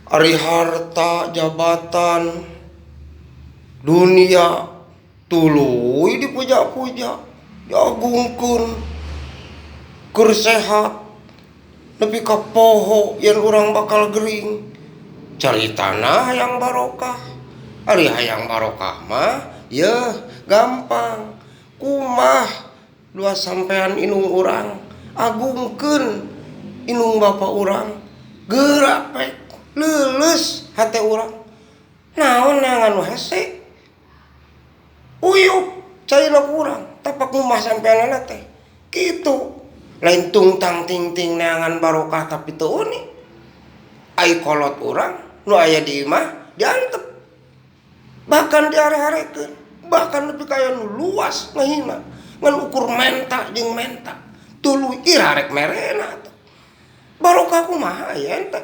Ari harta jabatan dunia tuluy dipuja-puja diagungkeun keur sehat nepi ka poho yen urang bakal gering caritana hayang barokah. Ari hayang barokah mah yeuh gampang kumah dua sampean indung urang agungkeun indung bapa urang geura pek leuleus hate urang naon neangan nu hese uyup caina ku urang tapak ngumah sampeanana teh kitu lain tungtang tingting neangan barokah tapi teu uning ai kolot urang nu aya di imah diantep bahkan diare-arekeun bahkan nepi ka aya nu luas ngahina ngan ukur menta jeung menta tuluy ira rek merena atuh barokah kumaha aya ente.